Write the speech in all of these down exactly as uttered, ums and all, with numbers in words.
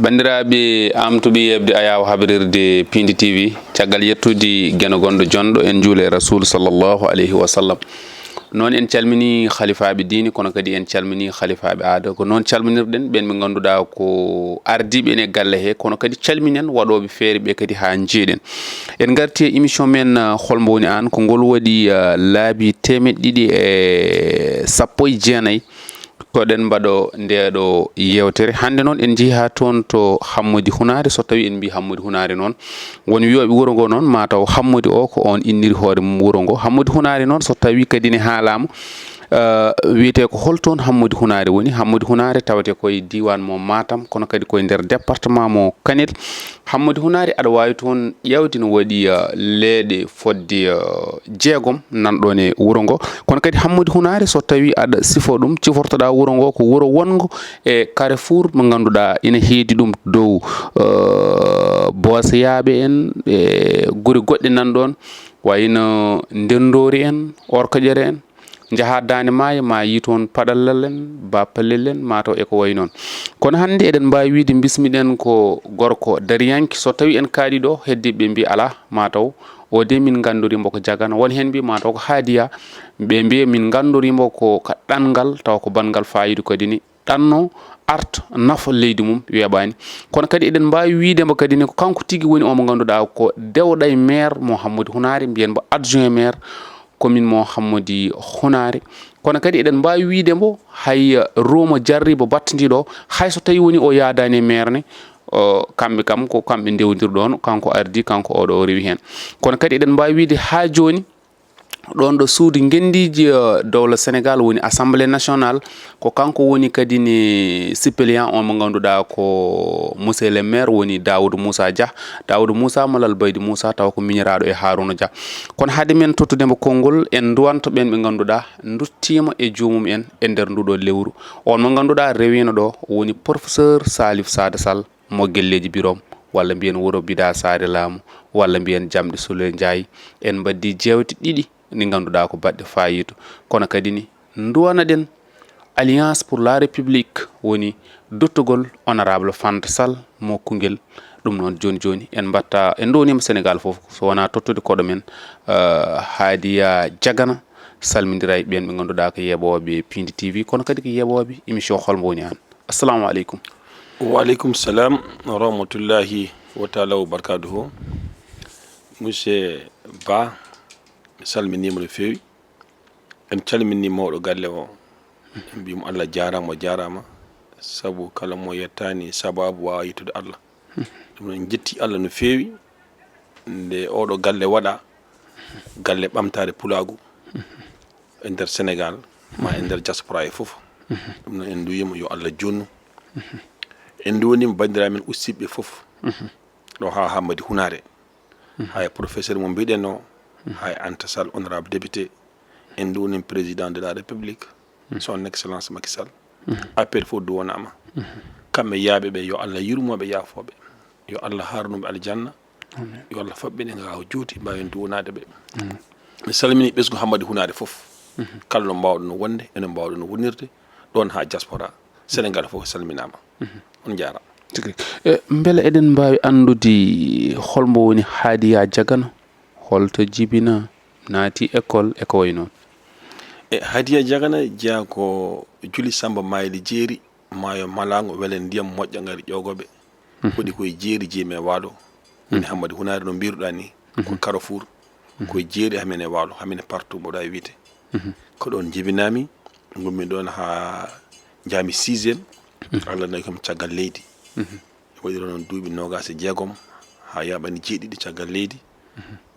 Banndiraaɓe, am tuɓi yeɓde ayaawo habrirde Pindi T V, caggal yettude Geno gonɗo jonɗo, en njuule e Rasuul sallallahu alayhi wa sallam. Noon en calmini halifaaɓe diine, kono kadi en calmini halifaaɓe aada. Ko noon calminirɗen ɓeen ɓe ngannduɗaa ko ardiiɓe en e galle he, kono kadi calminen waɗooɓe feere ɓe kadi haa njeeɗen. En ngarti e émission men, ah, Hol mbo woni aan? Ko ngol waɗi, ah, laabi teemeɗɗe ɗiɗi e sappo e jeenayi. Ko ɗen mbaɗo ndeeɗo yeewtere. Hannde noon en njehii haa toon to Hammadi Hunaare. So tawii en mbii Hammadi Hunaare noon, won wiyooɓe wuro ngo noon, maa taw Hammadi o ko oon inniri hoore mum wuro ngo. Hammadi Hunaare noon, so tawii kadi ne haalaama, eh, wiyetee ko hol toon Hammadi Hunaare woni? Hammadi Hunaare tawetee ko e diiwaan mo Matam, kono kadi ko e nder département mo Kanel. Hammadi Hunaare, aɗa waawi toon ƴeewde no waɗi, eh, leeɗe fodde, eh, jeegom nan ɗoon e wuro ngo. Kono kadi Hammadi Hunaare, so tawii aɗa sifoo ɗum, cifortoɗaa wuro ngo ko wuro wonngo e carrefour mo ngannduɗaa ina heedi ɗum dow, eh, Booseyaaɓe en, e gure goɗɗe nan ɗoon, wayno Ndenndoori en, Orkoƴere en. Njahaa Daande Maayo, ma yii toon Paɗallal en, Ba Pallel en, maa taw e ko wayi noon. Kono hannde eɗen mbaawi wiyde mbismiɗen ko gorko dariyanke. So tawii en kaaɗii ɗo, heddiiɓe ɓe mbii alaa, maa taw o de min nganndorii mbo ko Jagana. Won heen mbii maa taw ko Haadiya, ɓe mbii min nganndorii mbo ko ka ɗanngal, taw ko banngal faayiida kadi ni. Ɗanno arta nafa leydi mum weeɓaani. Kono kadi eɗen mbaawi wiyde mbo kadi ne ko kanko tigi woni o mo ngannduɗaa ko dewɗay maire mo Hammadi Hunaare, mbiyen mbo adjoint maire commune mo Hammadi Hunaare. Kono kadi eɗen mbaawi wiyde mbo hay, eh, roomo jarribo battindiiɗo o, hay so tawii woni o yaadaani e maire ne, o, kamɓe kam ko kamɓe ndewdir ɗoon, kanko ardi, kanko oɗo o rewi heen. Kono kadi eɗen mbaawi wiyde haa jooni, ɗoon ɗo suudu ngenndiiji, eh, dowla Sénégal woni Assemblée nationale, ko kanko woni kadi ne suppléant on mo ngannduɗaa ko monsieur le maire woni Daoud Moussa Dia. Daoud Moussa Malal Baydi Moussa tawa ko miñiraaɗo e Harouna Dia. Kono hade men tottude mo konngol, en nduwanto ɓeen ɓe ngannduɗaa nduttiima e joomum en e nder nduɗo lewru. On mo ngannduɗaa rewiino ɗo woni professeur Salif Sada Sall. Mo Gelleeji Birom, walla mbiyen wuro Bida Saare Laamu, walla mbiyen Jamɗe Sule Njaay. En mbaɗdii jeewte ɗiɗi ɗi ngannduɗaa ko baɗɗe faayiida. Kono kadi ni, nduwanaɗen Alliance pour la République, woni duttugol honorable Fanta Sall mo Koungheul. Ɗum noon, jooni jooni, en mbaɗta, en ndowniima Senegaal fof, so wonaa tottude koɗo men, eh, Haadiya Jagana, salmindira e ɓeen ɓe ngannduɗaa ko yeɓooɓe Pindi T V, kono kadi ko yeɓooɓe émission Hol mbo woni aan? Assalamu aleykum. Wa aleykum salam wa rahmatullahi wa taala wa barakatuhu. Monsieur Ba, mi salminiima no feewi. En calminii mawɗo galle o. En mbiyii mo Allah jaaraama, o jaaraama. Sabu kala mo yettaani sabaabu waawa yettude Allah. Ɗum noon, en njetti Allah no feewi. Nde oɗo galle waɗa, galle ɓamtaare pulaagu e nder Senegaal, ma e nder diaspora e fof. Ɗum noon, en nduwiima yo Allah juutnu. En nduwaniima banndiraaɓe men ustiiɓe fof. Ɗo haa Hammadi Hunaare. Hay professeur mo mbiɗen o, hay Anta Sall, honorable député. En nduwaniima président de la République, son excellence Macky Sall. Appel fof duwanaama. Kamɓe yaaɓe ɓe, yo Allah yurmo ɓe, yaafo ɓe. Yo Allah haarnu ɓe aljanna. Amin. Yo Allah faɓɓin en haa o juuti, mbaawen duwanaade ɓe. Amin. Mi salminii ɓesngu Hammadi Hunaare fof. Kala no mbaawɗon wonde, eno mbaawɗon wonirde, ɗoon haa diaspora. Senegaal fof salminaama. On njaaraama. Tigi. E, mbele eɗen mbaawi anndude hol mbo woni Haadiya Jagana? Holto jibina, naati école, e ko wayi noon? E, Haadiya Jagana jeyaa ko Juli Samba Mayli Jeeri, Maayo Malaango, Wele Ndiyam, Moƴƴa Ngari Ƴoogoɓe. Waɗi ko e jeeri jeyi men e Waalo. Woni Hammadi Hunaare no mbiruɗaa ni, ko Carrefour. Ko e jeeri amen e Waalo, amen e partout mboɗa wiyte. Ko ɗoon njibinaami, ngummi ɗoon haa njaami sixième. Allah nawi kam caggal leydi. Waɗi ɗoon duuɓi noogaas e jeegom haa yaaɓani jeeɗiɗi caggal leydi.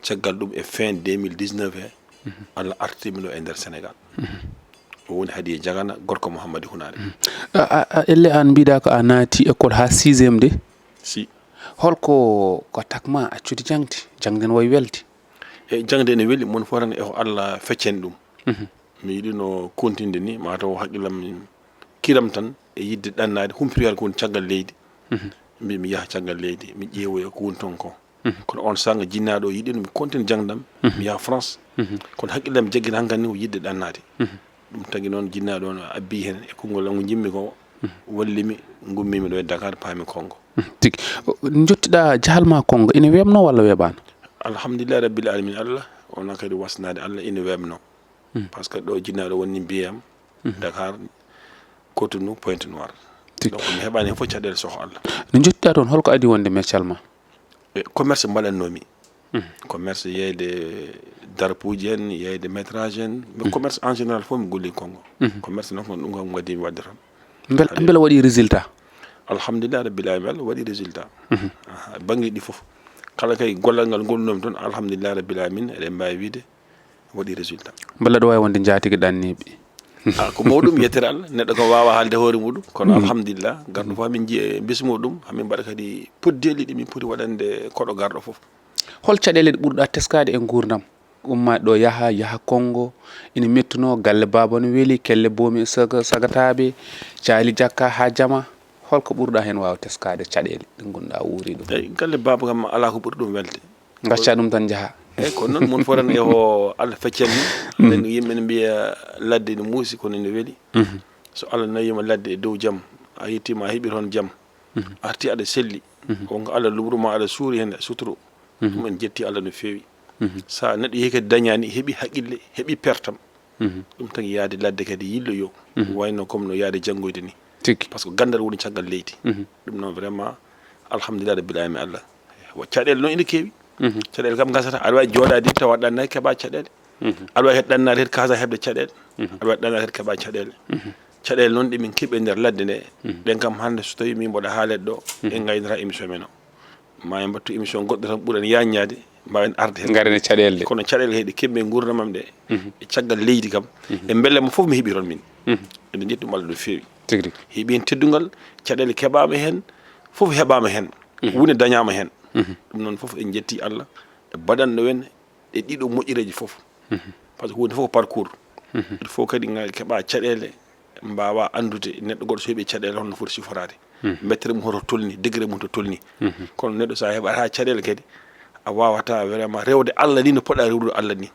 Caggal ɗum e fin deux mille dix-neuf he, Allah artirmi ɗo e nder Senegaal. O woni Haadiya Jagana, gorko Mouhammadi Hunaare. A, a, a, elle aan mbiɗa ko a naati école haa sixième de? Si. Holko ko takma accude jaŋde? Jaŋde no wayi welde. E jaŋde ene weli, mon fof tan e ko Allah feccani ɗum. Mi yiɗino kontinde ni, mataw haqqillam kiram tan e yiɗde ɗannaade, humpitoyal ko woni caggal leydi. Mbi mi yaha caggal leydi, mi ƴeewoya ko woni toon ko. Kono on saanga jinnaaɗo o yiɗino mi kontin jangdam, mi yaha France. Kono haqqillam jaggita hankadi ni ko yiɗde ɗannaade. Ɗum tagi noon jinnaaɗo on abbi heen e konngol am ngo njimmi ko, Wallimi, ngummimi ɗo e Dakar, paami Kongo. Tigi. Njottiɗa jahal ma Kongo, ina weɓno walla weɓano? Alhamdulillah rabbil alamin, Allah wona kadi wasnaade, Allah ina weɓno. Par ce que ɗo jinnaɗo wonni mbiyam Dakar, Cotonou, Pointe Noire. Tigi. Donc mi heɓani hen fof caɗeele, soho Allah. No njottiɗa toon, holko adi wonde Meccal ma? E commerce mbaɗannomi. Commerce, yeyde darpuji en, yeyde métrage en, mais commerce en général fof mi golli Kongo. Commerce noon ko ɗum kam waɗi mi wadde toon. Mbela mbela waɗi résultat? Alhamdulillah rabbil alamin, Allah waɗi résultat. Aha, banggueji ɗi fof, kala kay gollal ngal gollunomi toon, alhamdulillah rabbil alamin, eɗen mbawi wiide waɗi résultat. Mbela ɗo wawi wonde jatigi ɗanniɓe? Ah, ko mawɗum, yettere Allah, neɗɗo kam wawa haalde hoore muɗum, kono alhamdulillah, garɗo fof hamin jiiye bismo ɗum, hamin mbaɗa kadi poddeli ɗi min poti waɗande koɗo garɗo fof. Hol caɗele ɗe ɓurɗa teskade e gurdam? Ummaade ɗo yaha, yaha Kongo, ina mettuno, galle baaba no weli, kelle boomi saga-, sagataɓe, caali jakka ha jama. Holko ɓurɗa hen wawa teskade caɗele ɗe gonɗa wuuri ɗum? Eyi, galle baaba kam ala ko ɓuri ɗum welde. Gacca ɗum tan jaha. Eyyi, ko noon, mun fof tan e ho Allah feccanmi. Enen yimɓe ne mbiya ladde ne muusi, kono ene weli. So Allah nawima ladde e dow jam, a yettima a heɓi toon jam, arti aɗa selli, wonko Allah lubruma aɗa suuri hen suturo, ɗum en jetti Allah no fewi. Sa neɗɗo yehi kadi dañani, heɓi haqqille, heɓi pertam, ɗum tan yaade ladde kadi yilloyo, wayno comme no yaade janngoyde ni. Tigi. Par ce que gandal woni caggal leydi. Ɗum noon vraiment, alhamdulillah rabbil alamin, Allah. Wa caɗele noon ina keewi. Caɗele kam gasata, aɗa wawi jooɗade tawa ɗanna keɓa caɗele. Aɗa wawi kadi ɗannade kadi kasa heɓde caɗele. Aɗa wawi ɗannade kadi keɓa caɗele. Caɗele noon ɗe min keeɓi e nder ladde nde, ɗen kam hande so tawi min mboɗo haalede ɗo, en gaynata émission men o. Ma en mbattu émission goɗɗo tan ɓuran yaññade, mbawen arde hen. Ngaren e caɗele ɗe. Kono caɗele kadi ɗe keeɓmi e gurdam am ɗe, e caggal leydi kam, e mbelema fof mi heɓi toon min. Eɗen jetti ɗum Allah no fewi. Tigi rigi. Heɓi hen teddungal, caɗele keɓama hen, fof heɓama hen. Woni dañama hen. Ɗum noon fof en jetti Allah, e baɗanɗo en e ɗiɗo moƴƴereji fof. Par ce que hunde fof ko parcours. Il faut kadi nga keɓa caɗele, mbawa andude neɗɗo goɗɗo so heɓi caɗele holno foti siforaade. Mettere mum hoto tolni, degré mum to tolni. Kono neɗɗo sa heɓata caɗele kadi, a wawata vraiment rewde Allah ni no poɗɗa rewrude Allah ni.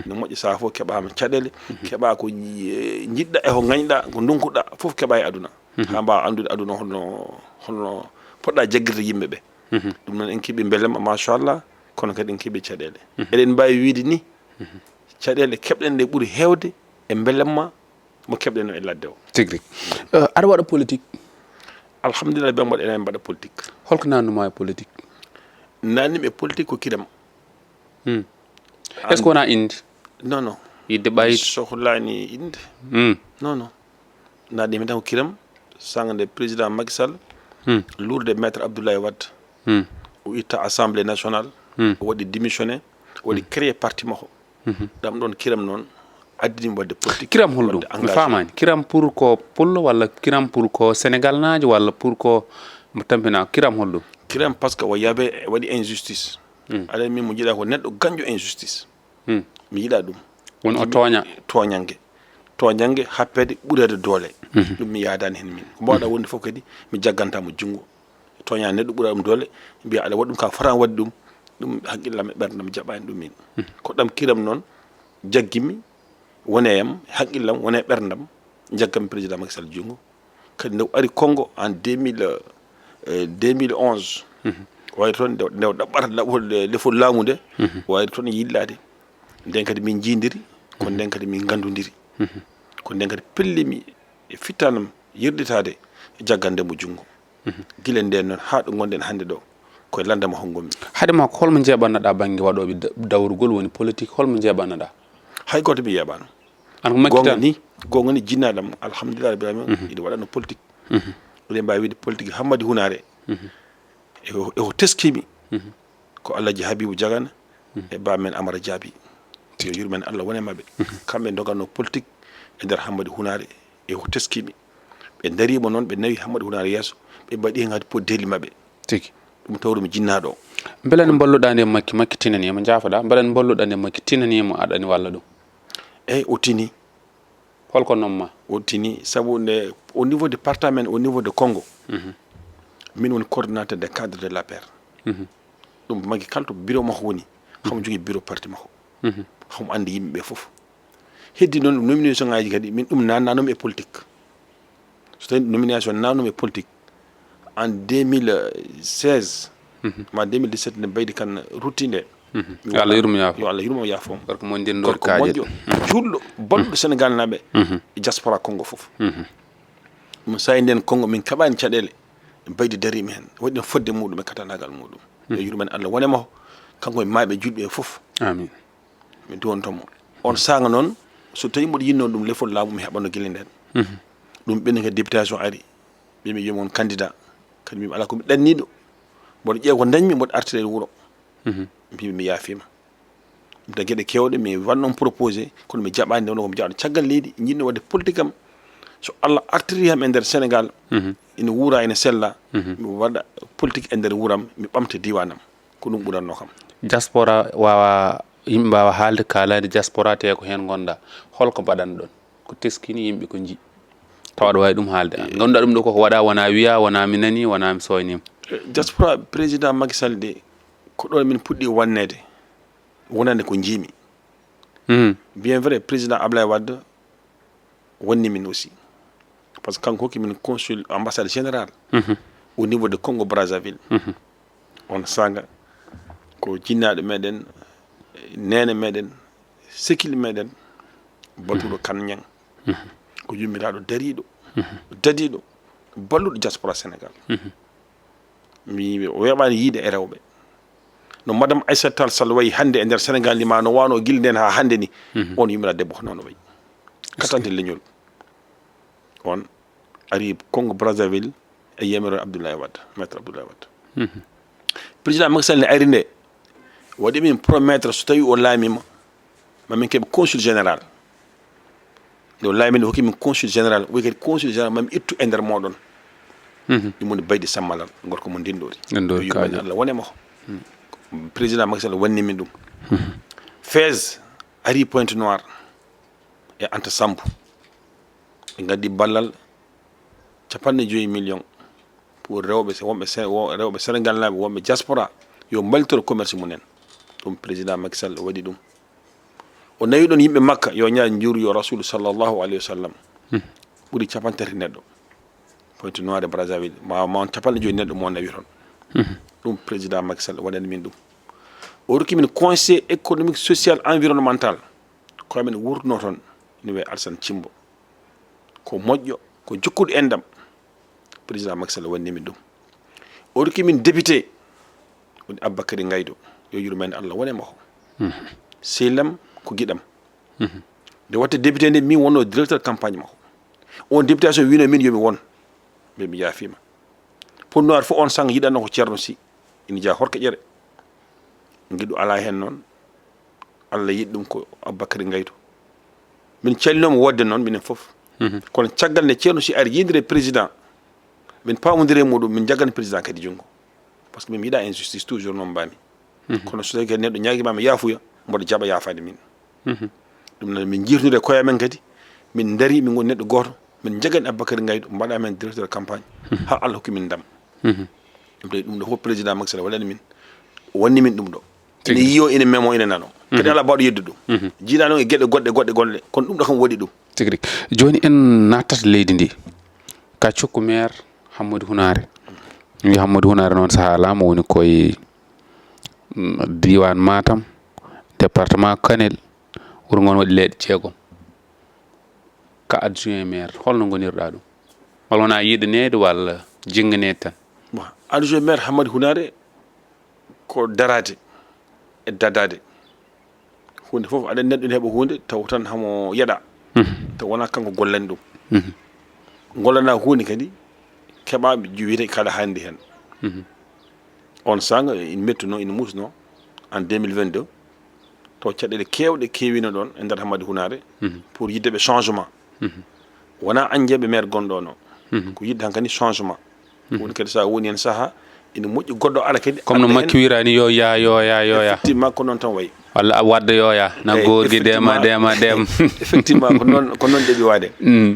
No moƴƴi sa fof keɓama caɗele, keɓa ko ji-, jiɗɗa e ko gañɗa, ko donkuɗa fof keɓa e aduna. Ha mbawa andude aduna holno, holno poɗɗa jaggirde yimɓe ɓe. Ɗum noon en keeɓi mbelema, machallah, kono kadi en keeɓi caɗele. Eɗen mbawi wiide ni, caɗele keɓɗen ɗe ɓuuri hewde e mbelema mo keɓɗen o e ladde o. Tigi rigi. Eh, aɗa waɗa politique? Alhamdulillah, ɓe mbaɗa, enen mbaɗa politique. Holko nannuma e politique? Nannim e politique ko kiram. Est-ce que wona inde? Non, non. Yidde ɓayde? Sohlani inde. Hmm. Non, non. Nannim tan ko kiram, sanga nde président Macky Sall, Hmm. luurde maître Abdoulaye Wade, Hmm. o itta assemblée nationale, Hmm. o waɗi démissionné, o waɗi créé parti makko. Ɗam ɗon kiram noon addinimo waɗde politique. Kiram holɗum? Waɗde Mi engagé. Faamaani. Kiram pour ko pullo walla kiram pour ko Sénégal naajo walla pour ko mo tampinaa? Kiram holɗum? Kiram parce que o yabe waɗi injustice. Aɗa min mo jiɗa ko neɗɗo gañjo injustice. Hmm. Mi yiɗa ɗum. Woni o tooña? Tooñange. Tooñange happede ɓurede doole. Ɗum mi yaadani hen min. Ko mbawɗa wonde fof kadi mi jagganta mo junngo. Tooña neɗɗo ɓura ɗum doole, mbiya aɗa waɗi ɗum ka fotani waɗde ɗum. Ɗum haqqillam e ɓerdam jaɓani ɗum min. Ko ɗam kiram noon jaggimi, wone yam, haqqillam wone ɓerdam, jaggami président Macky Sall junngo. Kadi nde o ari Congo en deux mille, euh, deux mille onze, wayri toon nde, nde o ɗaɓɓata laɓol, eh, lefol laamu nde, wayri toon yillaade. Nden kadi min njiidiri, ko nden kadi min nganndondiri. Ko nden kadi pellimi e fittanam yerɗitaade e jaggande mo junngo. Gila nden noon haa ɗo ngonɗen hannde ɗo, koye landam o ngonmi. Haade ma ko holmo njeeɓannoɗaa bannge waɗooɓe da-, dawrugol woni politique, holmo njeeɓannoɗaa? Hay gooto mi yeeɓaano. An ko Makki Goonga tan? Ni, goonga ni, jinnaaɗo am, alhamdulillah rabbil alamin, ina waɗa no politique. Eɗen mbaawi wiide politique Hammadi Hunaare. E o, e o teskimi ko Alhaji Habibu Jagana e baamen Amara Jaabi. Yo yurmen Allah wone maɓɓe. Kamɓe ndoganno politique e nder Hammadi Hunaare e o teskimi. Ɓe ndariima noon, ɓe nawi Hammadi Hunaare yeeso, ɓe mbaɗi hen haade poddeli maɓɓe. Tigi. Ɗum tawru mi jinnaaɗo o. Mbela ne mballuɗaa nde Makki, Makki tinaniima, jaafo-ɗaa, mbela ne mballuɗaa nde Makki tinaniima aɗani walla ɗum? Eyi, o tini. Holko nomma? O tini, sabu nde, au niveau département, au niveau de Congo, min woni coordinateur des cadres de l'A P R. Ɗum Makki kala to bureau makko woni, hamo jogii bureau parti makko. Hamo anndi yimɓe ɓe fof. Heddi noon nomination ngaji kadi, min ɗum nannanoomi e politique. So tawi nomination nanumi e politique en deux mille seize ma deux mille dix-sept, nde Baydi Kan rutti nde. Yo Allah yurmo yaafo. Yo Allah yurmo yaafo. Gorko mon nden ndoori. Gorko kaaƴe moƴƴo, juulɗo, balluɗo Sénégal naaɓe e diaspora Congo fof. Ɗum sayi nden Congo min kaɓani caɗeele. Baydi darimi hen, waɗi no fodde muɗum e katanagal muɗum. Yo yurmen Allah wone mo, kanko e maaɓe julɓe fof. Amin. Mi duwanto mo. On saanga noon, so tawi mboɗo yinno ɗum lefol laamu, mi heɓano gila nden. Ɗum ɓenni kadi députation ari, ɓe mi yiyii on candidat. Kadi mi ala ko mi ɗanniɗo. Mboɗo ƴeewa ko dañmi, mboɗo artira e wuro. Mbiimi mi yaafima. Ɗum ta geɗe kewɗe mi wanno on proposé, kono mi jaɓani nde wonno ko mi jaɓɗo caggal leydi, jiɗno wadde politique am. So Allah artiri am e nder Sénégal, ina wuura, ina sella, mi waɗa politique e nder wuuram, mi ɓamta diwanam. Ko ɗum ɓuranno kam. Diaspora wawa, yimɓe mbawa haalde, kaalani diaspora te ko hen gonda. Holko mbaɗanɗon? Ko teskini yimɓe ko ji. Tawa aɗa wawi ɗum haalde an. Gonda ɗum ɗo koko waɗa, wona wiya, wona mi nani, wona mi soynima. Eh, diaspora président Macky Sall de, ko ɗon min puɗɗi wannede, wonande ko jiimi. Bien vrai, président Ablaye Wade wonni min aussi. Parce que kanko hokki min consul, ambassade générale au niveau de Congo Brazzaville. On saanga ko jinnaɗo meɗen, nene meɗen, sekil meɗen, Batuɗo Kan Ñang. Ko yummiraɗo dariɗo, dadiɗo, balluɗo diaspora Sénégal. Mi o weeɓani yiide e rewɓe. No Madame Aïssata Tall Sall wayi hannde e nder Sénégal ni, ma no wano gila nden ha hannde ni, on yummira debbo ko noon wayi. Katante leñol. On ari Congo Brazzaville e yamiro Abdoulaye Wade, maître Abdoulaye Wade. Président Macky Sall ne ari nde, waɗi min promettre so tawi o laamima, ma min keɓe consul général. Nde o laamini, o hokki min consul général, o wi kadi consul général, ma mi ittu e nder moɗon. Ɗum woni Baydi Sammalal, gorko mo Ndinɗori. Ndinɗori. Yo yurmande Allah wone mo. Président Macky Sall wanni min ɗum. Fez ari Pointe Noire e Anta Sambu. Ɓe ngaddi ballal capanɗe joyi million pour rewɓe, wonɓe Sé-, wo-, rewɓe Sénégal naaɓe, wonɓe diaspora, yo mballitoro commerce mumen. Ɗum président Macky Sall waɗi ɗum. O nawi ɗon yimɓe Makka, yo ñaaj njuuru yo Rasulu sallallahu alayhi wa sallam. Ɓuri capantati neɗɗo. Pointe Noire e Brazzaville, ma, ma on capanɗe joyi neɗɗo mo nawi toon. Ɗum président Macky Sall waɗani min ɗum. O rokki min conseil économique, social, environnemental. Ko amen wurtuno toon, ina wiye Alassane Thimbo. Ko moƴƴo, ko jokkuɗo enɗam. Président Macky Sall wanni min ɗum. O rokki min député, woni Aboubacry Ngaïdo. Yo yurmande Allah wone makko. Sehil am, ko giɗam. Nde watta député nde, min wonno directeur campagne makko. On députation wino min yo mi won. Mbi mi yaafima. Pointe Noire fof on saanga yiɗanno ko Ceerno Sy. Ina jeyaa Horkeƴere. Ngiɗo alaa heen noon. Allah yiɗi ɗum ko Aboubacry Ngaïdo. Min callinoma wodde noon minen fof. Kono caggal nde Ceerno Sy ari yiidiri e président, min pamodiri e muɗum, min jaggani président kadi junngo. Parce que min mi yiɗa injustice, toujours noon mbami. Kono so tawi kadi neɗɗo ñaagima mi yaafuya, mboɗo jaɓa yaafaade min. Ɗum noon min jirnude koye amen kadi, min dari, min ngoni neɗɗo gooto, min jagani Aboubacry Ngaïdo, mbaɗa men directeur campagne, haa Allah hokki min ndam. Ɗum tawi ɗum ɗo fof président Macky Sall waɗani min, o wanni min ɗum ɗo. Ina yiyo, ina memo, ina nano. Kadi alaa baɗo yeddu ɗum. Jiiɗa noon e geɗe goɗɗe, goɗɗe, goɗɗe, kono ɗum ɗo kam waɗi ɗum. Tigi rigi. Jooni en nattat leydi ndi. Ka cukku maire Hammadou Hounare. Wi Hammadou Hounare noon saha alaa mo woni koye, mm, diiwaan Matam, département Kanel, wuro ngoo waɗi leeɗe jeegom. Ka adjoint maire, holno ngonirɗa ɗum? Walla wona yiɗaneede walla jinnganeede tan? Bon, adjoint maire Hammadou Hounare ko daraade e dadaade. Huunde fof, aɗa anndi neɗɗo ene heɓa huunde, taw tan hamo yeɗa. Taw wonaa kanko gollani ɗum. Gollana huunde kadi, keɓa wiyete kaɗa hannde heen. On saanga ina mettuno, ina muusno en deux mille vingt-deux. Taw caɗeele keewɗe keewino ɗon e nder Hammadou Hounare pour yidde ɓe changement. Wonaa Agnam maire gonɗo no. Ko yidde hankadi changement. Woni kadi so a woni heen saha, ina moƴƴi goɗɗo ara kadi. Comme no Makki wirani yo ya, yo ya, yo ya. Effectivement, ko noon tan wayi. Walla a wadda yo ya, na gorgi dema, dema, dem. Effectivement, ko noon, ko noon ɗeɓi waade.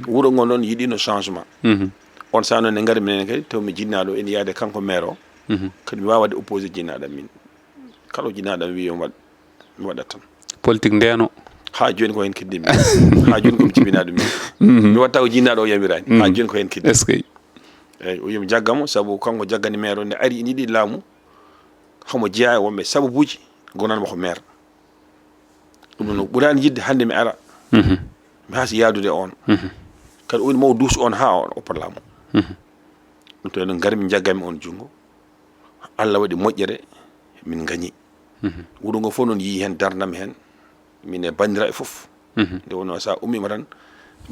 Wuro ngo noon yiɗino changement. On saha noon ne ngari minen kadi, taw mi jinnaaɗo ene yaade kanko maire o. Kadi mi waawa waɗde opposé jinnaaɗo am min. Kala o jinnaaɗo am wiyi yo mi waɗ, mi waɗat tan. Politique ndeno. Haa jooni ko heen keddimi. Haa jooni ko mi jibinaa ɗum. Mi watta ko jinnaaɗo o yamiraani. Haa jooni ko heen keddimi. Est-ce que? Eeyi, o wiyi mi jagga mo, sabu kanko jaggani maire o, nde ari ina yiɗi laamu, homo jeyaa e wonɓe sababuuji, gonanma ko maire. Ɗum noon, o ɓuraani yiɗde hannde mi ara. Mi haasi yaadude e oon. Kadi o woni mawɗo duuso oon haa o oppa laamu. Ɗum tawi noon, ngarmi, njagganmi oon junngo. Allah waɗi moƴƴere, min ngañi. Wuro ngo fof noon yii heen, darnam heen, min e banndiraaɓe fof. Nde wonno, so a ummiima tan,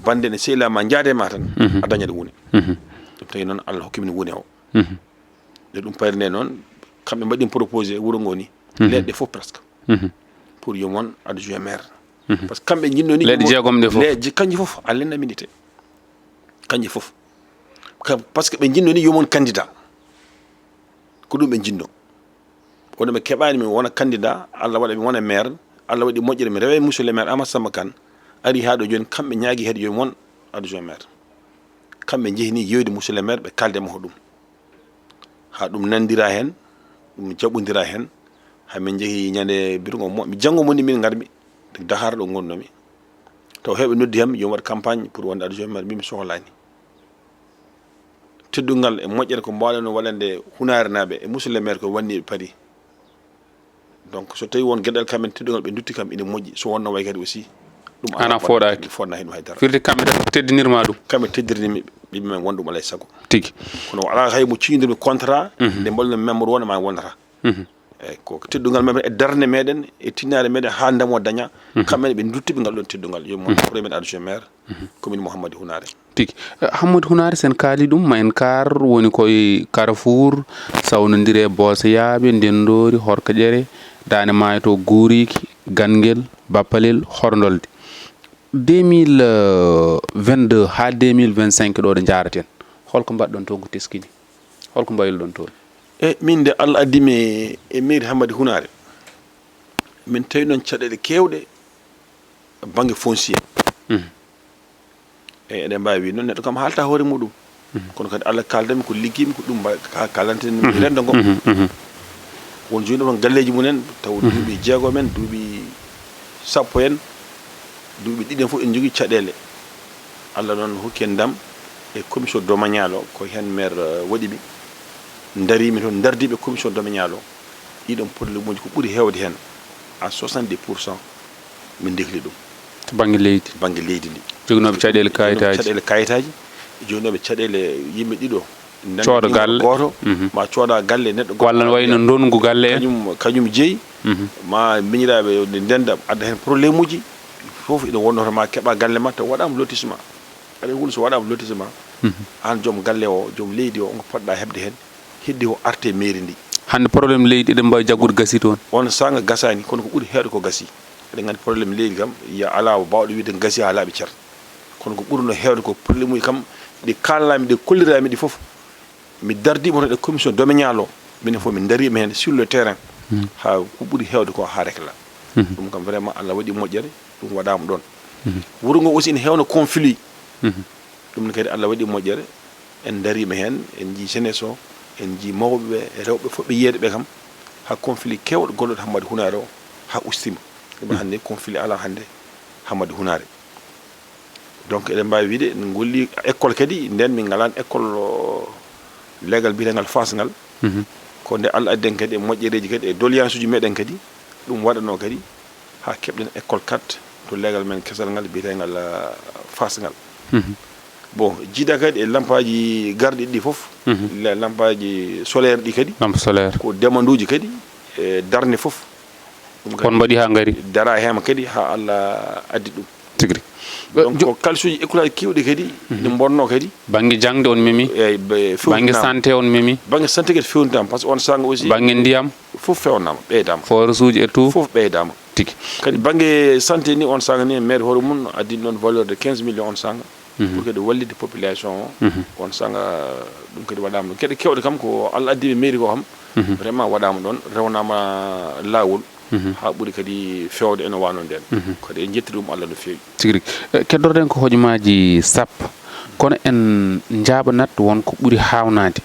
bannde ne sehilaa ma, njaade ma tan, a dañat wune. Ɗum tawi noon, Allah hokki min wune o. Nde ɗum payri nde noon, kamɓe mbaɗi proposé wuro ngo ni, leɗɗe fof presque, pour yomon adjoint maire. Par ce que kamɓe njinnoo ni leɗɗe yomon jeegom ɗe fof. Le-, je-, kanji fof, a lennamini te. Kanji fof. Ka-, par ce que ɓe njinnoo ni yomon candidat. Ko ɗum ɓe njinnoo. Kono ɓe keɓaani mi wona candidat, Allah waɗa mi wona maire, Allah waɗi moƴƴere, mi rewe monsieur le maire Amadou Samba Kane, ari haa ɗo jooni, kamɓe ñaagi heede yo mi won adjoint maire. Kamɓe njehi ni yeewde monsieur le maire, ɓe kaalde mo ko ɗum. Haa ɗum nanndira heen, ɗum jaɓondira heen, haa min njehi ñande birgo mo-, mi janngo mo ni min ngarmi Dakar ɗo ngonnomi. Taw heewɓe noddi am yo mi waɗ campagne pour wonde adjoint maire, min mi sohlaani. Teddungal e moƴƴere ko mbaawɗen waɗande Hunaarenaaɓe e monsieur le maire ko wanni ɓe Paris. Donc, so tawi won geɗal kam en teddungal ɓe ndutti kam ina moƴƴi, so wonno way kadi aussi, ɗum Ana alaa fooɗaaki. Mi fooɗna heen hay dara. Firti kamɓe tan teddinirma ɗum. Kamɓe teddirini mi, ɓe mbi men won ɗum alay sago. Tigi. Kono alaa hay mo ciñdirmi contrat, nde mbaɗmi membre wona ma wonata. Eeyi, ko teddungal men e darnde meɗen, e tinnaare meɗen haa ndamo daña. Kamɓe ne ɓe nduttiɓe ngal ɗon teddungal. Yo mo premier adjoint maire, commune Mouhamadou Hunaare. Tigi. Eh, Hammadi Hunaare, sen kaali ɗum, ma en kaar woni koye Carrefour, sawnondire Booseyaaɓe, Ndenndoori, Horkaƴere, Daande Maayo to Guuriiki, Ganngel, Bappalel, Horndolde. Deux mille vingt-deux haa deux mille vingt-cinq ɗo ɗo njaaraten. Holko mbaɗɗon toon ko teskini? Holko mbayluɗon toon? E min nde Allah addi mi e mairie Hammadi Hunaare, min tawi noon caɗeele keewɗe bannge foncier. Mhm. E eɗen mbaawi wiide noon neɗɗo kam haalta hoore muɗum. Mhm. Kono kadi Allah kaaldanmi ko liggiimi ko ɗum mba-, ka-, kaalanten Mhm. renndo ngo. Mhm. Mhm. Won jooni ɗon galleeji mum en taw Mhm. duuɓi jeegom en, duuɓi sappo en, duuɓi ɗiɗi en fof en njogii caɗeele. Allah noon hokki en ndam e commission domaniale o, ko heen maire, eh, waɗi mi. Ndariimi toon, ndardiiɓe commission domaniale o. Ɗiɗon probléme uji ko ɓuri heewde heen, à soixante-dix pour cent, min ndehli ɗum. To bannge leydi? Bannge leydi ndi. Joginooɓe caɗeele Joginooɓe kayitaaji? Caɗeele kayitaaji, joginooɓe caɗeele yimɓe ɗiɗo. Cooda galle. Gooto, Mhm. ma cooda galle neɗɗo gooto. Walla no wayno ndonngu galle en? Kañum, kañum jeyi, Mhm. ma miñiraaɓe nde ndenda, adda heen probléme uji, fof ina wonno to ma keɓa galle ma, taw waɗaama lotissement. Aɗa woni so waɗaama lotissement, Mhm. aan joom galle o, joom leydi o, on ko poɗɗa heɓde heen, heddi o arte mairie ndi. Hannde problème leydi eɗen mbaawi jaggude gasi toon? On saanga gasaani, kono ko ɓuri heewde ko gasi. Eɗen nganndi problème leydi kam, ya alaa baawɗo wiide gasi haa laaɓi cer. Kono ko ɓurno heewde ko problème uji kam ɗi kaalnaami, ɗi kolliraami ɗi fof. Mi dardiima toon e commission domaniale o, minen fof min ndariima heen sur le terrain. Hmm. Haa ko ɓuri heewde ko haa rekla. Hmm. Ɗum kam vraiment Allah waɗi moƴƴere, ɗum waɗaama ɗoon. Hmm. Wuro ngo aussi ene heewno conflit. Hmm. Ɗum ne kadi Allah waɗi moƴƴere, en ndariima heen, en njii jeunesse o, en njii mawɓe ɓe, e rewɓe fof ɓe yiyeede ɓe kam, haa conflit keewɗo gonɗo Hammadi Hunaare o, haa ustiima. Ɗum Hmm. hannde conflit alaa hannde Hammadi Hunaare. Donc, eɗen mbaawi wiyde, en ngolli école kadi, ndeen min ngalaani école, o, leegal biyeteegal Faas ngal. Mhm. Ko nde Allah addi en kadi e moƴƴereeji kadi, e doléance uji meɗen kadi, ɗum waɗanoo kadi, haa keɓɗen école quatre to leegal men kesal ngal biyeteegal, ah, Faas ngal. Mhm. Bon, jiida kadi e lampaaji garɗi ɗi fof, Mhm. la-, lampaaji solaire ɗi kadi, Lampe solaire. ko demanduuji kadi, e darnde fof. Ɗum kadi On mbaɗi haa ngari? Dara heen kadi haa Allah addi ɗum. Tigi rigi. Donc, Jo- ko kalsuuji école aji keewɗi kadi, Mhm. ɗi mbonno kadi. Bannge jaŋde on memi? Eeyi, be-, Bannge fewnitama. Santé on memi? Bannge santé kadi fewnitama, par ce que on saanga aussi Bannge ndiyam? Fof fewnama, ɓeydama. Forage uji et tout? Fof ɓeydama. Tigi. Kadi bannge santé ni, on saanga ni, maire hoore mum addi ɗon valeur de quinze millions on saanga. Mhm. Pour kadi wallitde population o, Mhm. on saanga ɗum kadi waɗama ɗum. Geɗe keewɗe kam ko Allah addi ɓe mairie ko kam, Mhm. vraiment waɗama ɗon, rewnama laawol, Mhm. haa ɓuri kadi feewde ene wano nden. Mhm. Kadi en jetti ɗum Allah no feewi. Tigi rigi. Eh, keddorɗen ko hojomaaji sappo, kono en njaaɓanat won ko ɓuri haawnaade.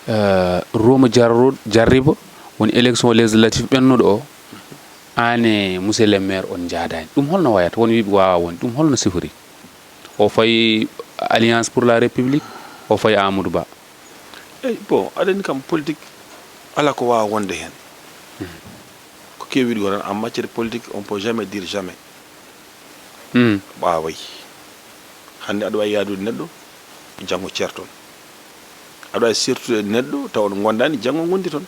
Eh, Rooma Jarro-, Jarriba woni élection législative ɓennuɗo o, Aan e monsieur le maire on njaadaani. Ɗum holno wayata? Won wiiɓe waawaa wonde. Ɗum holno sifori? O fayi Alliance pour la République, o fayi Amadou Ba. Eyi, bon, aɗa anndi kam politique, alaa ko waawaa wonde heen. Ko kewi wiide ko tan, en matière politique, on peut jamais dire jamais. Hmm. Waaway. Hannde aɗa waawi yaadude neɗɗo, janngo ceerton. Aɗa waawi sertude neɗɗo, tawa on ngondaani, janngo ngondi toon.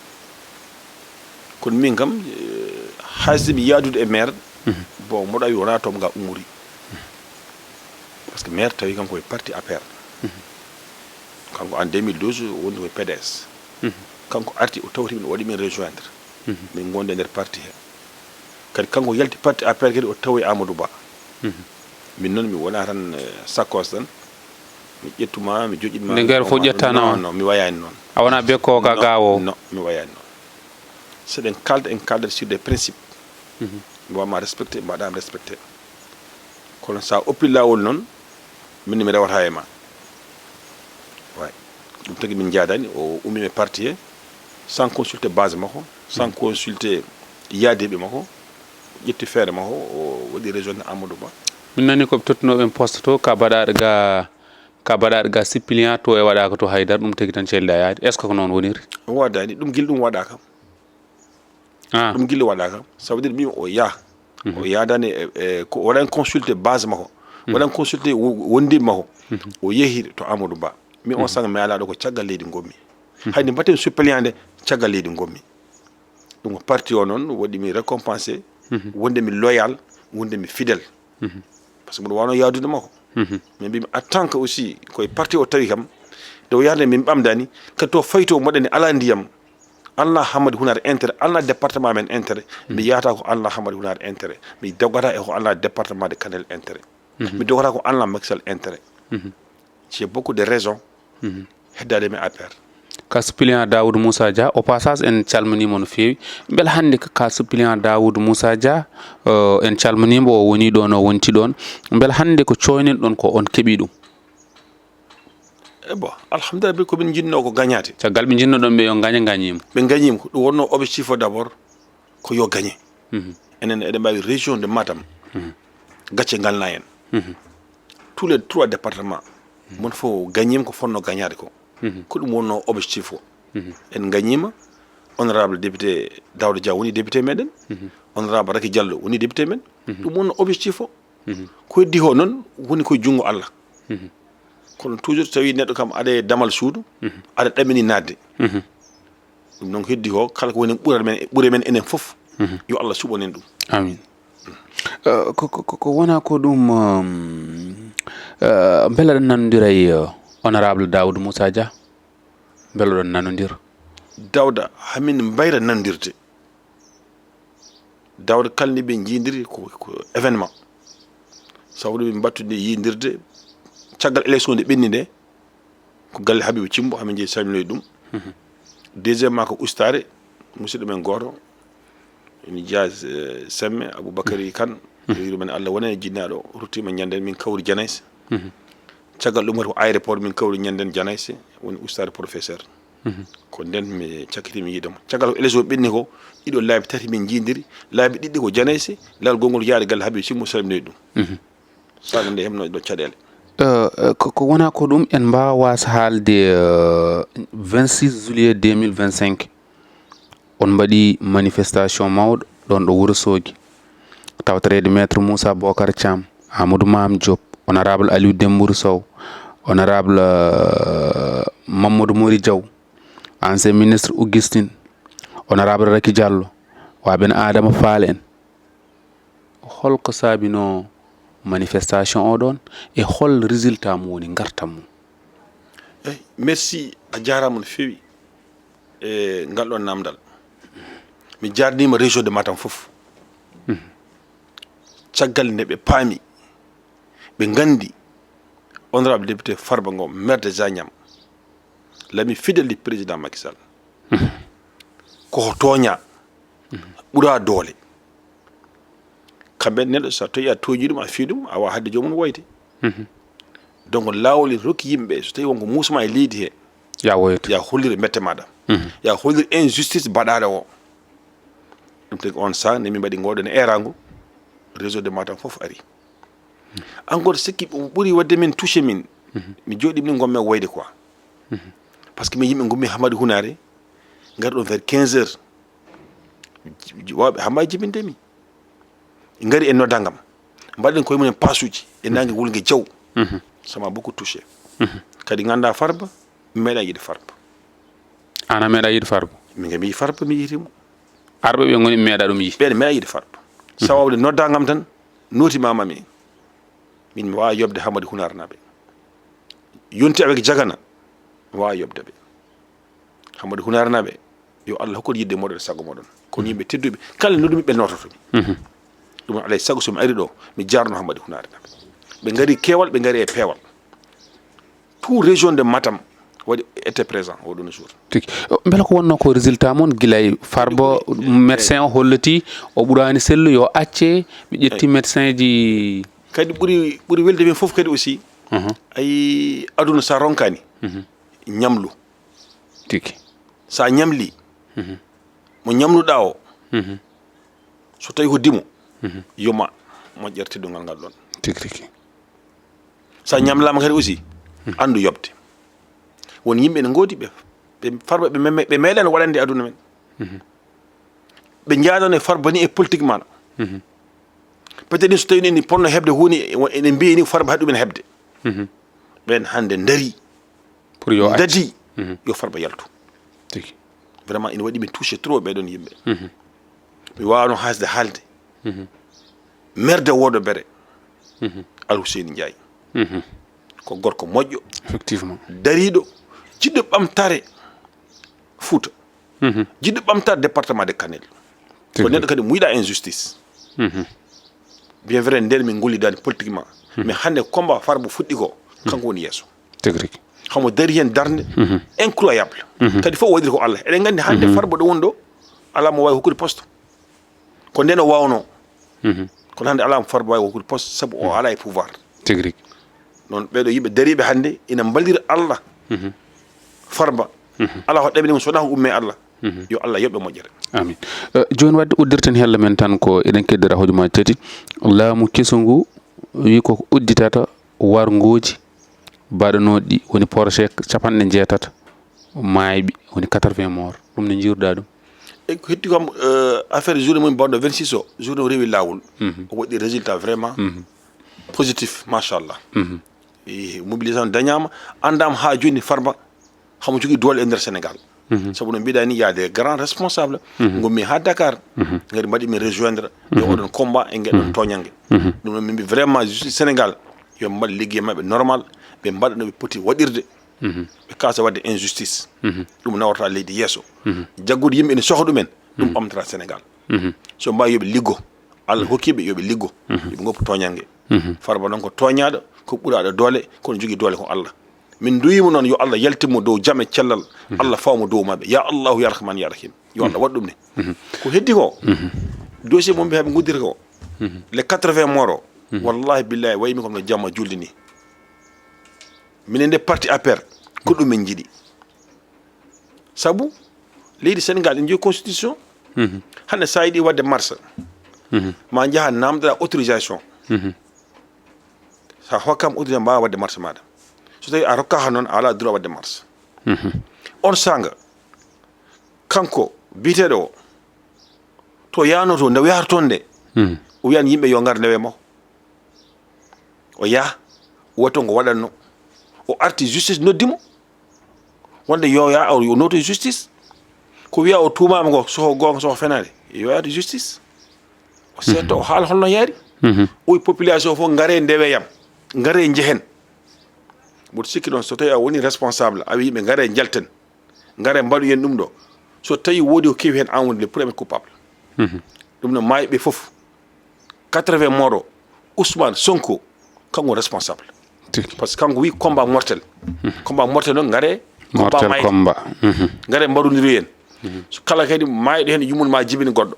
Kono min kam, eh, hay so mi yaadude e maire, mhm, bon, mboɗo awi wonaa toon ga ummori. Parce que maire tawi kanko e parti A P R. Mhm. Kanko en deux mille douze woni ko e P D S. Mhm. Kanko arti o tawti min, o waɗi min rejoindre. Mhm. Min ngondi e nder parti he. Kadi kanko yalti parti A P R kadi o tawi Amadou Ba. Mhm. Min noon mi wona tan, eh, sakkos tan. Mi ƴettuma, mi joƴƴinma. Nde ngeer fof ƴettaano non, on? Non, mi wayaani noon. A wona bekko ka non, gawo? Non, mi wayaani noon. Seɗen kalda, en kaldat sur des principes. Mhm. Mi wama respecté, mbaɗam respecté. Kono sa oppi lawol noon, min mi rewata e ma. Way. Ɗum tagi min njaadani, o ummi e parti he, sans consulter base makko, sans, mhm, consulter yaadiɓe makko, ƴetti feere makko, o waɗi rejoindre Amadou Ba. Min nani ko ɓe tottuno ɓen poste to, ka baɗaɗo ga, ka baɗaɗo ga suppléant to e waɗaka to haydara, ɗum tagi tan celli a yaadi. Est-ce que ko noon woniri? Waɗani, ɗum gila ɗum waɗaka. Ah. Ɗum gila waɗaka. Ça veut dire min o yaha. Mhm. O yaadani e, e, ko waɗan consulté base makko. Mhm. Waɗan consulté wo-, wondiɓe makko. Mhm. O yehi to Amadou Ba. Min on, mhm, sanga mi alaɗo ko caggal leydi ngonmi. Mhm. Hay nde mbatten suppléant nde caggal leydi ngonmi. Ɗum ko parti o noon waɗi mi récompensé, mhm, wonde mi loyal, wonde mi fidèle. Mhm. Par ce que mboɗo wano yaadude makko. Mhm. Mais mbimi en tant que aussi koye parti o tawi kam, nde o yarde min ɓamdani, kadi to fayi to mboɗo ni ala ndiyam, alna Hamadi Hunar intérêt, alna département men intérêt, mhm, mi yahata ko alna Hamadi Hunar intérêt, mi doggata e ko alna département de Kanel intérêt. Mhm. Mi doggata ko alna Macky Sall intérêt. Mhm. J'ai beaucoup de raisons, mhm, heddaade mi A P R. Ka suppléant Daoud Moussa Dia, au passage, en calminiima no feewi. Mbele hannde ka, ka suppléant Daoud Moussa Dia, euh, en calminiima, o woni ɗoon, o wonti ɗoon. Mbele hannde ko cooynen ɗoon ko on keɓi ɗum? E bon, alhamdulillah, ko min njinnoo ko gañaade. Caggal ɓe njinnoɗon ɓe yo gañe, gañiima. Ɓe gañiima ko. Ɗum wonnoo objectif o d'abord, ko yo gañe. Mhm. Enen eɗen mbaawi région de Matam. Mhm. Gacce ngalna en. Mhm. Tous les trois départements, mhm, mon fof gañiima ko fotnoo gañaade ko. Mhm. Ko ɗum wonnoo objectif o. Mhm. En gañiima, honorable député Daouda Dia woni député meɗen. Mhm. Honorable Raky Diallo woni député men. Mhm. Ɗum wonnoo objectif o. Mhm. Ko heddi ko noon woni koye junngo Allah. Mhm. Kono toujours so tawii neɗɗo kam aɗa e damal suudu, mhm, aɗa ɗamini naatde. Mhm. Ɗum noon ko heddi ko, kala ko woni ɓural men, ɓure men enen fof, mhm, yo Allah suɓan en ɗum. Amin. Euh, ko, ko, ko, ko wona ko ɗum, euh, euh, mbele aɗa nanondira e, euh, honorable Daoud Moussa Dia? Mbele oɗon nanondira? Daouda, hamin mbayra nanondirde. Daouda kala nde ɓe njiidiri ko, ko événement. Sabu ɗum ɓe mbattude yiidirde caggal élection nde ɓenni nde, ko galle Habibou Cimbo, hamin jeeyi salminoye ɗum. Mhm. Deuxièmement ko ustaare, musidɗo men gooto, ene jeyaa, eh, semme, Aboubacry Kane, mhm, yurmen Allah wona e jinnaaɗo, ruttiima ñanden, min kawri Janayse. Mhm. Caggal ɗum waɗi ko aéroport, min kawri ñanden Janayse, woni ustaare professeur. Mhm. Ko nden mi cakkiti mi yiide mo. Caggal ko élection ɓenni ko, ɗiɗo laabi tati min njiidiri, laabi ɗiɗi ko Janayse, laawol gongol yaade galle Habib Sy mo salminoye ɗum. Mhm. Saga nde heɓno ɗo caɗeele. Euh, euh, ko, ko wona ko ɗum en mbaawa haalde, euh, vingt-six juillet deux mille vingt-cinq, on mbaɗi manifestation mawɗo ɗon ɗo Wuro Soogi. Tawtoreede Maître Moussa Bocar Thiam, Amadou Mame Diop, honorable Aliou Dembourou Sow, honorable, euh, Mamadou Mori Diaw, ancien ministre Augustine, honorable Raky Diallo, wa ben Adama Fall en. Holko saabinoo manifestation o ɗon e hol résultat mum woni ngartam mum? Eyi, merci, a jaaraama no feewi e ngal ɗon namdal. Mi jaarniima région de Matam fof. Mhm. Caggal nde ɓe paami, ɓe nganndi honorable député Farba Ngom, maire de Zagnam, l'ami fidèle du président Macky Sall. Mhm. Ko tooña, mhm, ɓura doole. Kamɓe neɗɗo so tawi a tooñi ɗum, a fii ɗum, a wawa hadde joomum woyde. Mhm. Donc laawol ene rokki yimɓe, so tawi wonko muusma e leydi he, ya woytu, ya hollire mette maɗa. Mhm. Ya hollire injustice baɗaɗo o. Ɗum tagi on saha ne min mbaɗi ngoɗo ne erango, réseau de Matam fof ari. Encore sikki ɓuri waɗde min touché min. Mi jooɗi min gommen woyde quoi. Parce que min yimɓe gummi Hamadi Hunare, ngari ɗon vers quinze heures. Wawɓe Hamba jibinde mi. Ngari e nodda ngam. Mbaɗen koye mumen pasuji e nangue wulgue jaw. Ça m'a beaucoup touché. Kadi ganda Farba, mi meeɗa yiide Farba. An a meeɗa yiide Farba? Min kam mi yiɗi Farba, mi yiɗimo. Arɓe ɓe goni mi meeɗa ɗum yii. Ɓen meeɗa yiide Farba. Sawa wonde nodda ngam tan, noti mama mi. Min mi wawa yobde Hamadi Hunare naɓe. Yonti avec Jagana, mi wawa yobde ɓe. Hamadi Hunare naɓe, yo Allah hokkon yidde moɗon e sago moɗon. Kon yimɓe tedduɓe, kala noddu mi ɓe nototo mi. Ɗum alay sago so mi ari ɗo, mi jarno Hamadi Hunare naɓe. Ɓe ngari kewal, ɓe ngari e peewal. Tout région de Matam waɗi été présent oɗon jour. Tigi. Mbela ko wonno ko résultat mon gila e Farba, médecin o holliti o ɓurani sellu yo acce, ɓe ƴetti médecin ji. Kadi ɓuri ɓuri welde min fof kadi aussi. Ayi aduna sa ronkani ñamlu. Tigi. Sa ñamli mo ñamluɗa o, so tawi ko dimo, yoma moƴƴere teddungal ngal ɗon. Tigi rigi. Sa ñamlama kadi aussi, andu yobde. Won yimɓe ne ngoodi ɓe ɓe Farba ɓe meme- ɓe meeɗano waɗande aduna men. Ɓe jaadano e Farba ni e politique mana. Peut-être ni so tawi ni ponno heɓde huuni, eɗen mbiyi ni Farba haɗi ɗumen heɓde. Ɓen hande dari. Pour yo acce. Dadi. Yo Farba yaltu. Tigi. Vraiment ina waɗi min touché trop ɓeɗon yimɓe. Mi wawano hasde haalde. Maire de Wodo Bere, Alhuseyni Ndiaye, ko gorko moƴƴo, Effectivement. Dariɗo, jiɗɗo ɓamtare Fouta, jiɗɗo ɓamtare département de Kanel. Ko neɗɗo kadi muyiɗa injustice. Bien vrai nden min gollidani politiquement, mais hande combat Farba fuɗɗi ko, kanko woni yeeso. Tigi rigi. Hamo dari hen darde incroyable. Kadi fof waɗiri ko Allah. Eɗen gandi hande Farba ɗo woni ɗo, ala mo wawi hokkude poste. Ko nden o wawno. Kono hande ala mo Farba wawi hokkude poste sabu o ala e pouvoir. Tigi rigi. Noon ɓeɗo yimɓe dariɓe hande ina mballira Allah. Farba, ala ko ɗeɓani mo so wona ko umme Allah. Yo Allah yoɓe moƴƴere. Amin. Eh, joni wadde uddirten hella men tan ko eɗen keddira hojomaji tati. Laamu kesu ngu wi koko udditata warnguji baɗanoɗi woni projet capanɗe jeetata mayɓe woni quatre-vingts morts, ɗum ne jiiruɗa ɗum? E ko hetti kam, eh, affaire journée mum baɗɗo vingt-six o, journée o rewi lawol. O waɗi résultat vraiment positif, machallah. E mobilisation dañama, andama ha joni Farba hamo jogui doole e nder Sénégal. Sabu no mbiɗa ni, il y a des grands responsables gommi ha Dakar, ngari mbaɗi min rejoindre e oɗon combat e ngeɗon toñangue. Ɗum noon min mbi vraiment justice Sénégal yo mbaɗ ligguey mabɓe normal, ɓe mbaɗa no ɓe poti waɗirde. Ɓe kasa wadde injustice. Ɗum nawrata leydi yesso. Jaggude yimɓe ene sohla ɗumen, ɗum ɓamtata Sénégal. So mbawi yoɓe liggo, Allah hokkiɓe yoɓe liggo, yoɓe goppu toñangue. Farba noon ko toñaɗo, ko ɓuraɗo doole, kono jogui doole ko Allah. Min duwimo noon yo Allah yaltinmo dow jaam e cellal. Allah fawmo dow mabɓe, ya Allahu ya Rahman ya Rahim. Yo Allah waɗ ɗum ni. Ko heddi ko, dossier mum ɓe haɓe guddiri ko, les quatre-vingts morts o, wallahi billahi waymi comme no jamma julde ni. Minen nde parti A P R, ko ɗum min jiiɗi. Sabu leydi Sénégal ene jogui constitution. Hande sa yiiɗi wadde marche, ma jaaha namdoɗa autorisation. Sa hokkama autorisation mbawa wadde marche maɗa. So tawi a rokkaka noon, a ala droit wadde marche. On sanga kanko biyeteɗo o, to yano to nde wiyata toon nde, o wiyani yimɓe yo ngar ndewe mo. O yaha, o waɗi toon ko waɗanno. O arti, justice noddimo wonde yo ya o noto justice. Ko wiya o tuumama ko, soko gonga soko fenade, yo yaade justice. O seetto, o haala holno yaari. O wi population fof ngare ndeweyam, ngare njehen. Mboɗo sikki noon so tawi a woni responsable, a wi yimɓe ngare njalten, ngare mbaɗoyen ɗum ɗo, so tawi woodi ko kewi hen, an woni le premier coupable. Ɗum no maayi ɓe fof, quatre-vingts morts o, Ousmane Sonko kanko responsable. Parce que kanko wi combat mortel. Combat mortel noon ngare, Mortel combat. Ngare mbaɗodiroyen. So kala kadi maayɗo hen, yummum ma jibini goɗɗo.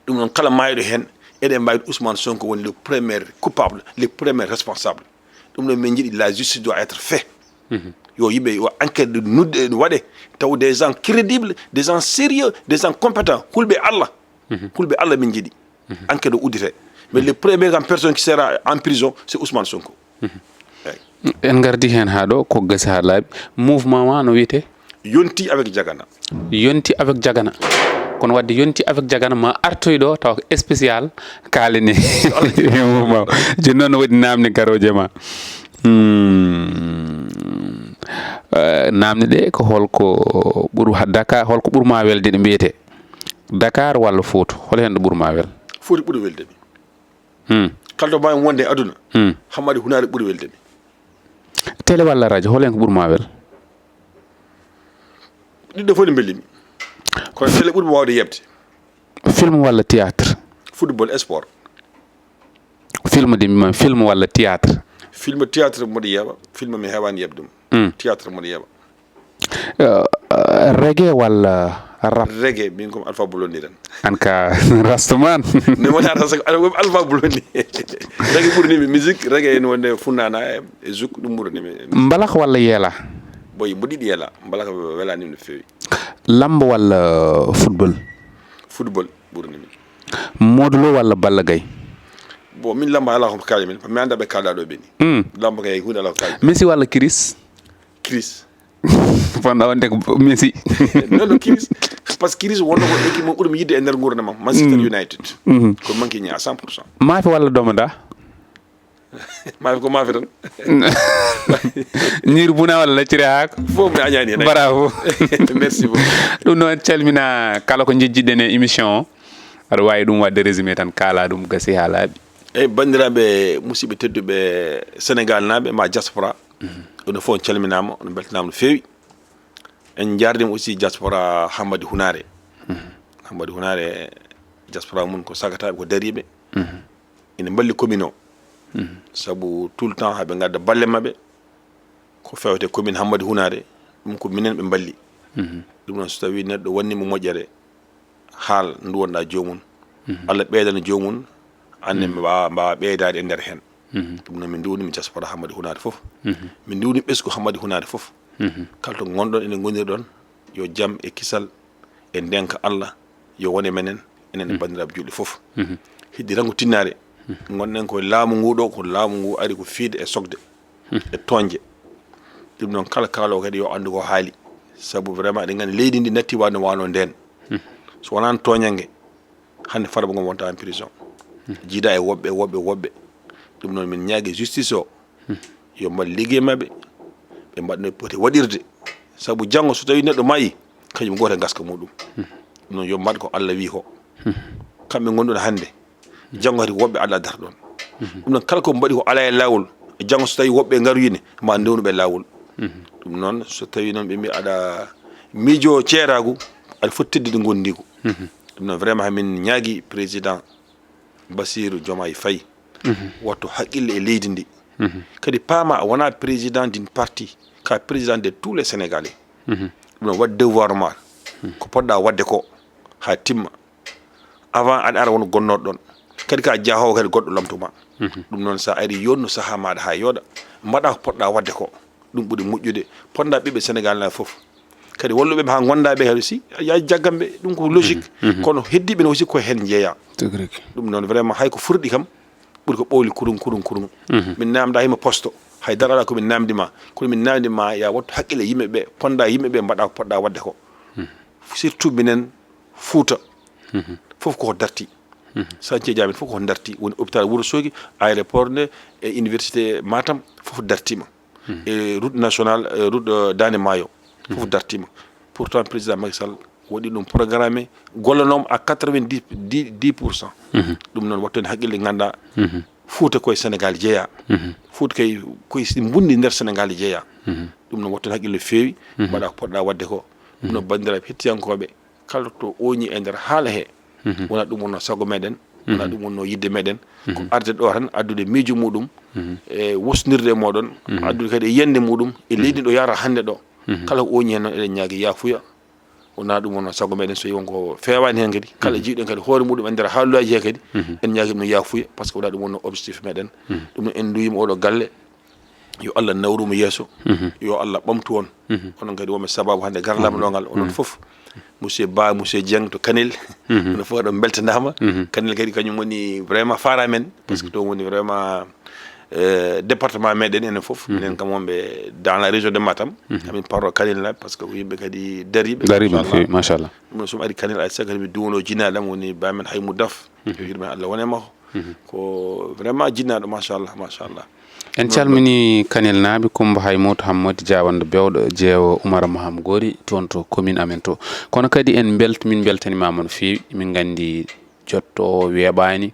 Ɗum noon kala maayɗo hen, eɗen mbawi Ousmane Sonko woni le premier coupable, le premier responsable. Ɗum ɗo min jiiɗi, la justice doit être fait. Yo yimɓe, yo enquête nudde waɗe, taw des gens crédibles, des gens sérieux, des gens compétents, hulɓe Allah. Fulɓe, Allah min njiɗi. Enquête o uddite. Mais le premier kam personne qui sera en prison, c'est Ousmane Sonko. Eyi. En ngardi heen haa ɗo, ko gasi haa laaɓi. Mouvement ma no wiyetee? Yonti avec Jagana. Yonti avec Jagana. Kono wadde Yonti avec Jagana ma artoy ɗo tawa ko spécial kaalene. Jooni noon no waɗi naamne garooje ma. Hmm. Eh, naamne ɗe ko holko ɓuru ha Dakar, holko ɓurma welde ɗe mbiyetee? Dakar walla Fouta? Hol heen ɗo ɓurma wel? Fouta ɓuri welde mi. Hmm. Kala to mbawmi wonde e aduna, Hmm. Hammadi Hunaare ɓuri welde mi. Télé walla radio, hol heen ko ɓurma wel? Ɗiɗo fof ne mbelli mi. Kono télé ɓurmi wawde yeɓde. Film walla théâtre? Football, sport. Film de mbima, film walla théâtre? Film, théâtre mboɗo yeeɓa, film mi heewaani yeɓde ɗum. Hmm. Théâtre mboɗo yeeɓa. Eh, eh, reggae walla rap? Reggae, min ko mi Alpha Blondy tan. An ka Rastaman. Mi wona Rasta, ko Alpha Blondy. Reggae ɓurani mi, musique, reggae ene wonde funnana e, e zouk, ɗum ɓurani mi. Mbalak walla yeela? Boy, mboɗo yiɗi yeela, mbalak welaani mi no feewi. Lambo walla football? Football ɓurani mi. Modou Lo walla Balla Gaye? Bon, min lamba alaa ko kaali min, mi anndaa ɓe kaala ɗo ɓe ni. Hmm. Lamba kay huunde alaa ko kaali. Messi walla Chris? Chris. Fonda wonde ko Messi. Non, non, Chris. Parce que Chris wonno ko équipe mo ɓurmi yiɗde e nder nguurndam am, Manchester Hmm. United. Hmm. Ko manque ñi à cent pour cent. Maafe walla domada? Maafe ko maafe tan. Ñiiri buna walla lacciri haako? Fof mi añaani hen. Bravo. Merci beaucoup. Ɗum noon calmina kala ko njejjiɗen e émission o. Aɗa waawi ɗum waɗde résumé tan, kaala ɗum gasi haa laaɓi. Eyi, banndiraaɓe musidɓe tedduɓe Sénégal naaɓe ma diaspora, Mhm. onon fof on calminaama, on mbeltanaama no feewi. En njaarniima aussi diaspora Hammadi Hunaare. Mhm. Hammadi Hunaare, diaspora mum ko sagataaɓe, ko dariiɓe. Mhm. Ina mballi commune o. Mhm. Sabu tout le temps haɓe ngadda balle maɓɓe. Ko fewte commune Hammadi Hunaare, ɗum ko minen ɓe mballi. Mhm. Ɗum noon, so tawii neɗɗo wanniima moƴƴere, haal nduwonɗaa joomum. Mhm. Allah ɓeydana joomum, aan ne Mhm. mbaawa, mbaawa ɓeydaade e nder heen. Mhm. Ɗum noon, min nduwni mi diaspora Hammadi Hunaare fof. Mhm. Min nduwni ɓesngu Hammadi Hunaare fof. Mhm. Kala to ngonɗon, ene ngonirɗon, yo jam e kisal e ndeenka Allah yo wone menen, enen e Mhm. banndiraaɓe juulɓe fof. Mhm. Heddi rangu tinnaare, Mhm. ngonɗen ko laamu ngu ɗo, ko laamu ngu ari ko fiide e sokde, Mhm. e toñde. Ɗum noon, kala kaaloowo kadi yo anndu ko haali. Sabu vraiment, eɗen nganndi leydi ndi natti wano wano ndeen. Mhm. So wonaano tooñannge, hannde Farba Ngom wonta en prison. Mhm. Jiida e woɓɓe, woɓɓe, woɓɓe. Ɗum noon, min ñaagi justice o, Mhm. yo mbaɗ liggey maɓɓe, ɓe mbaɗ no poti waɗirde. Sabu janngo so tawii neɗɗo maayi, kañum gooto e ngaska muɗum. Mhm. Ɗum noon, yo mbaɗ ko Allah wii ko. Mhm. Kamɓe ngonduɗo hannde, janngo hari woɓɓe alaa dartoɗon. Mhm. Ɗum noon, kala ko mbaɗi ko alaa e laawol, janngo so tawii woɓɓe ngaroyii ne, ma ndewnu ɓe laawol. Mhm. Ɗum noon, so tawii noon ɓe mbii aɗa miijoo ceeraagu, aɗa foti teddude ngonndiigu. Mhm. Ɗum noon, vraiment, min ñaagi président Bassirou Diomaye Faye, Mhm. wattu haqqille e leydi ndi. Mhm. Kadi paama a wonaa président d'une partie, ka président de tous les Sénégalais. Mhm. Ɗum noon, waɗ devoir ma. Mhm. Ko poɗɗa waɗde ko, haa timma. Avant aɗa ara won gonnooɗo ɗon. Kadi ka jahoowo kadi goɗɗo lomto ma. Mhm. Ɗum noon, so a ari, yooɗnu sahaa maaɗa haa yooɗa. Mbaɗa ko poɗɗa waɗde ko. Ɗum ɓuri moƴƴude. Poɗɗa ɓiɓɓe Sénégal na fof. Kadi walluɓe ɓe haa ngonda ɓe kadi aussi, a yaaj jaggam ɓe. Ɗum ko logique. Mhm. Mhm. Kono heddiiɓe ne aussi ko heen njeeya. Tigi rigi. Ɗum noon, vraiment, hay ko furɗi kam, ɓuri ko ɓowli kurun, kurun, kurun. Mhm. Min naamnda himo poste. Hay dara alaa ko min naamndi ma. Kono min naamndi ma, ya wattu haqqille yimɓe ɓe, ponda yimɓe ɓe, mbaɗa ko poɗɗa waɗde ko. Mhm. Surtout minen Fuuta. Mhm. Fof ko darti. Mhm. Santieeji amen fof ko darti. Woni hôpital Wuro Soogi, aéroport nde, e université Matam, fof dartiima. Mhm. E route nationale, e route, euh, Daande Maayo, fof Mhm. dartiima. Pourtant, président Macky Sall waɗi ɗum programme, gollanooma à quatre-vingt-dix, dix, dix pour cent. Mhm. Ɗum noon, wattu heen haqqille, ngannda Mhm. Fuuta koye Sénégal jeeya. Mhm. Fuuta kay koye si mbundi nder Sénégal jeeya. Mhm. Ɗum noon, wattu heen haqqille no feewi, Mhm. mbaɗa ko poɗɗa waɗde ko. Ɗum noon, Mhm. banndiraaɓe hettiyankooɓe, kala to ooñi e nder haala he, Mhm. wona ɗum wonno sago meɗen, wona Mhm. ɗum wonno yidde meɗen, ko Mhm. arde ɗo tan addude miijo muɗum, Mhm. e wosnirde e moɗon, Mhm. addude kadi e yiyannde muɗum, e Mhm. leydi ɗo yara hannde ɗo. Mhm. Kala ko ooñi heen noon, eɗen ñaagi yaafuya, wona ɗum wonno sago meɗen, so won ko feewaani heen kadi, kala Mhm. jiiɗen kadi hoore muɗum e nder haalullaaji he kadi, Mhm. en ñaagi ɗum yaafuya, parce que wona ɗum wonno objectif meɗen. Mhm. Ɗum noon en nduwiima oɗo galle, yo Allah nawru mo yeeso, yo Allah ɓamtu on. Onon kadi wonɓe sababu hannde garlama ɗo ngal, onon fof, monsieur Ba, monsieur Dieng to Kanel. Onon fof ɗon beltanama. Kanel kadi kañum woni vraiment fara men, parce que toon woni vraiment, euh, département meɗen enen fof, minen kam wonɓe dans la région de Matam. Amin parlo Kanel la, parce que ko yimɓe kadi dariɓe, dariɓe no feewi, machallah. Ɗum noon, so mi ari Kanel, ay sago mi duwono jinnaɗam woni ba men Haymu Daf. Yo yurme Allah wone makko. Ko vraiment jinnaɗo, machallah, machallah. En calmini Kanel naaɓe, Kumba Haymoto Hammadi, Jawando Bewɗo, jeewo Umar Maham Gori, toon to commune amen to. Kono kadi en belt-, min beltanimama no feewi. Min gandi jotto o weeɓani,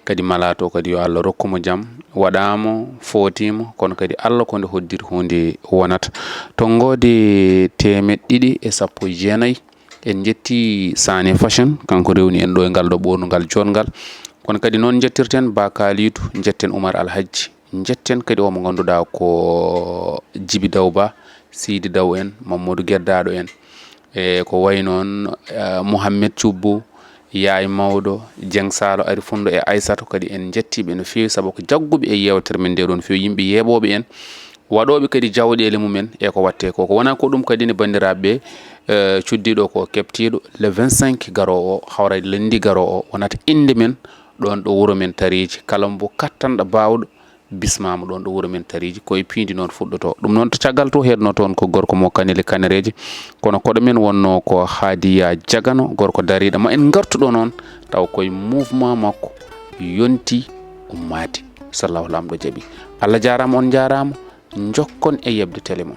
kadi malato kadi yo Allah rokku mo jam. Waɗamo, footimo, kono kadi Allah ko nde hoddiri hunde wonata. To ngoodi teemeɗɗe ɗiɗi e sappo e jeenayi. En jetti Sane Fashion, kanko rewni en ɗo e ngal ɗo ɓoornungal joɗngal. Kono kadi noon jettirten Ba Kalidou, jetten Umar Alhajji, jetten kadi omo ngannduɗaa ko Jibi Daw Ba, Sidi Daw en, Mamadou Geddaɗo en. E ko wayi noon, eh, Mouhamed Thioubou, Yaay Mawɗo, Dieng Salo, Ari Funɗo e Aysata kadi en jettiɓe no feewi, sabu ko jagguɓe e yeewtere men nde ɗon feewi, yimɓe yeeɓooɓe en, waɗooɓe kadi jawɗeele mumen e ko watte ko. Ko wonaa ko ɗum kadi ne, banndiraaɓe, eh, cuddiiɗo ko keɓtiiɗo le vingt-cinq garoowo o, hawra lundi garoowo o, wonata innde men ɗoon ɗo wuro men Tariiji. Kala mbo kattanɗo baawɗo bismaama ɗoon ɗo wuro men Tariiji, ko e piindi noon fuɗɗotoo. Ɗum noon to caggal to heedno toon ko gorko mo Kanel e Kanereeje, kono koɗo men wonno ko Haadiya Jagano, gorko dariiɗo. Ma en ngartu ɗo noon, taw koye mouvement makko yonti ummaade. Sallahu Laamɗo jaɓi. Allah jaaraama, on njaaraama. Njokkon e yeɓde télé mon.